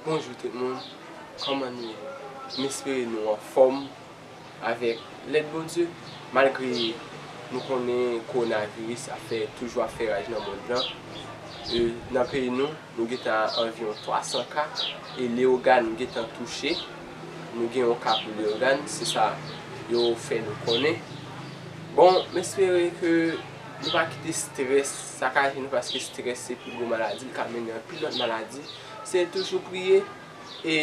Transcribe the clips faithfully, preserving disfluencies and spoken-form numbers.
Bonjou tout moun, kòman nou ye? M espere nou anfòm avèk lèd Bondye, malgre nou konnen kowonaviris ap fè, toujou ap fè raj nan mond lan. E, nan peyi nou, nou gentan a anviwon twa san ka, e Leyogàn gentan touche. Nou gen yon ka pou Leyogàn, se sa yo fè nou konnen. Bon, m espere ke nou pa kite estrès sakaje nou, paske estrès se pi gwo maladi, li ka mennen anpil lòt maladi. Se toujou priye e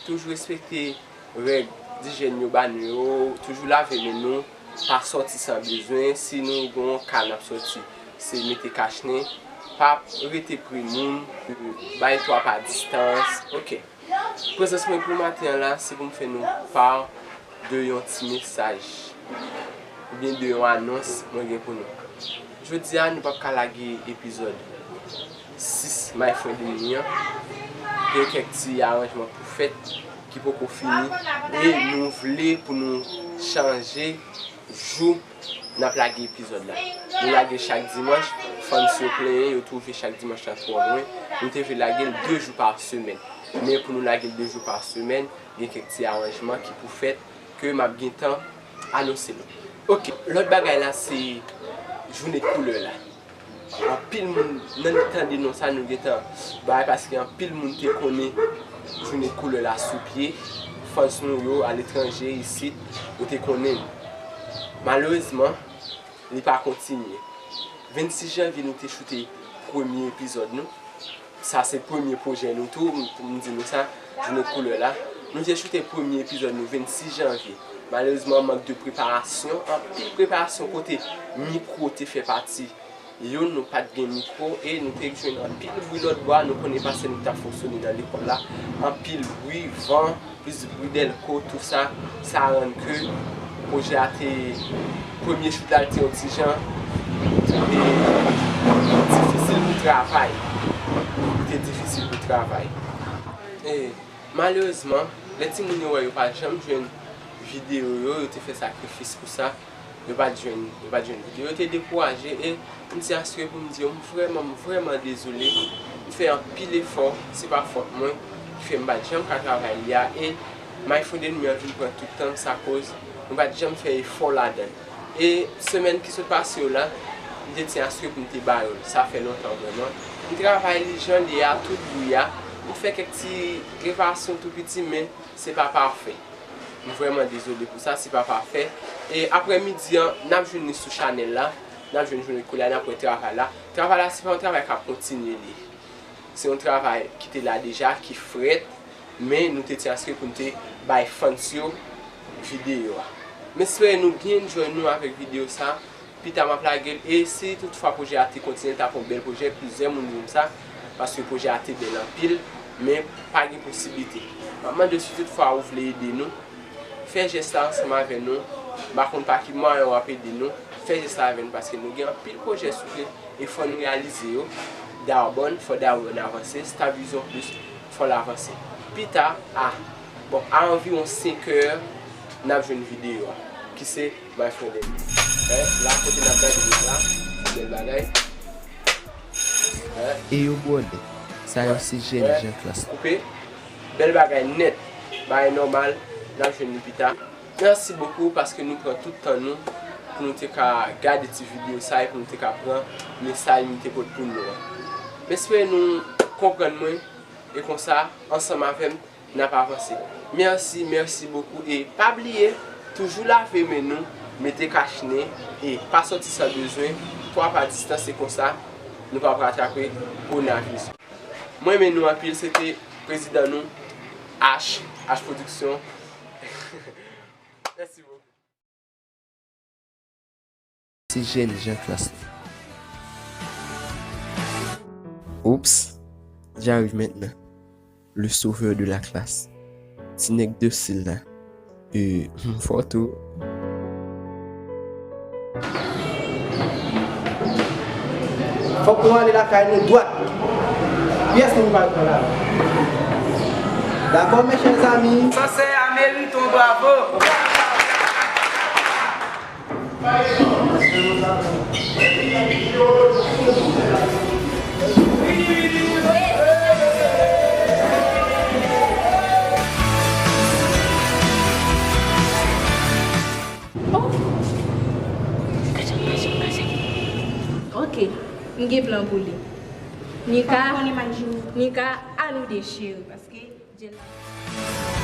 toujou respekte règ dijyèn yo ba nou yo, toujou lave men nou, pa sòti san bezwen, si nou gen yon ka n ap sòti, se mete kachnen, pa rete pre moun, bay twa pa distans, oke. Prezans mwen pou maten an la, se pou m fè nou pa de yon ti mesaj, oubyen de yon anons mwen gen pou nou. Jodi a, nou p ap ka lage epizòd sis My Friend and Me an. Gen kèk ti aranjman pou fèt ki poko fini. E nou vle pou nou chanje jou n ap lage epizòd la. Nou lage chak dimanch, fans yo plenyen, yo twouve chak dimanch la twò lwen. Nou te vle lage l de jou pa semèn. Men pou nou lage l de jou pa semèn, gen kèk ti aranjman ki pou fèt ke m ap gentan anonse nou. Oke, lòt bagay la se jounen koulè la. Anpil moun nan tande non sa nou gentan bay, paske anpil moun te konnen jounen koulè la sou pye. Fans nou yo aletranje, isit, yo te konnen l. Malerezman, li pa kontinye. Vennsis janvye nou te choute premye epizòd nou. Sa se premye pwojè nou tou, m, m di nou sa, jounen koulè la. Nou te choute premye epizòd nou vennsis janvye. Malerezman, mank de preparasyon, anpil preparasyon kote mikwo te fè pati. Youn, nou pa t gen mikwo e nou te jwenn anpil bri lòt bò a, nou konnen pa se nou k t ap fonksyone nan lekòl la. Anpil bri, van, plis bri dèlko, tou sa, sa rann ke pwojè a te, premye chout la, l te yon ti jan, e, difisil pou travay. Li te difisil pou travay. E, malerezman, lè timoun yo wè yo pa janm jwenn videyo yo, yo te fè sakrifis pou sa, yo pa t jwenn, yo pa t jwenn videyo, yo te dekouraje, e m ti asire pou m di yo, m vrèman, m vrèman dezole, m fè anpil efò, se pa fòt mwen ki fè m pa t janm ka travay li a, e My Friend and Me an vin pran tout tan m, sa koz m pa t janm fè efò ladan l. E semèn ki sot pase yo la, m te ti asire pou m te ba yo l, sa fè lontan vrèman. M travay li jan l ye a, tout bri a, m fè kèk ti reparasyon tou piti, men se pa pafè. M vrèman dezole pou sa, se pa pafè. E aprèmidi an, n ap jwenn li sou chanèl la, n ap jwenn jounen koulè a, n ap wè travay la. Travay la, se pa yon travay k ap kontinye li. Se yon travay ki te la deja, ki frèt, men nou te ti asire pou n te bay fans yo videyo a. M espere nou byen enjoy nou avèk videyo sa. Pita m ap lage l, e si toutfwa pwojè a te kontinye, l t ap yon bèl pwojè, plizyè moun di m sa, paske pwojè a te bèl anpil, men pa gen posiblite. M ap mande si toutfwa ou vle ede nou, fè jès la ansanm avè nou, m pa konn pa ki mwayen w ap ede nou, fè jès la avè nou, paske nou gen anpil pwojè sou pye, e fò n reyalize yo. Darbonn, fò Darbonn avanse, Star Vision Plus, fò l avanse. Pita, a, bon, a anviwon senk è, n ap jwenn videyo a, ki se My Friend and Me. Hein, la kote n ap gade nou la, se bèl bagay. Hein? E yo bwòdè, sa yo se jèn jan klas la. Koupe. Bèl bagay nèt. Bagay nòmal, n ap jwenn li pita. Mèsi bokou paske nou pran tout tan nou pou nou te ka gade ti videyo sa e pou nou te ka pran mesaj nou te pote pou nou an. M espere nou konprann mwen e konsa, ansanm avè m, n ap avanse. Mèsi, mèsi bokou e pa bliye, toujou lave men nou, mete kachnen e pa sòti san bezwen, twa pa distans e konsa nou p ap atrape kowonaviris. Mwen renmen nou anpil, se te prezidan nou, H, H Production. Mèsi bokou. Se jèn jan klas la. Oups, j'arrive maintenant. Le sauveur de la classe. Ti nèg dosil la. E, m fò tou. Fòk nou ale lakay nou dwat. Pyès moun pa pran la. Dakò, mes chers amis? Sansè a merite yon bravo. Ok, m gen plan pou li. Nika, Nika, ann dechire paske Jay la.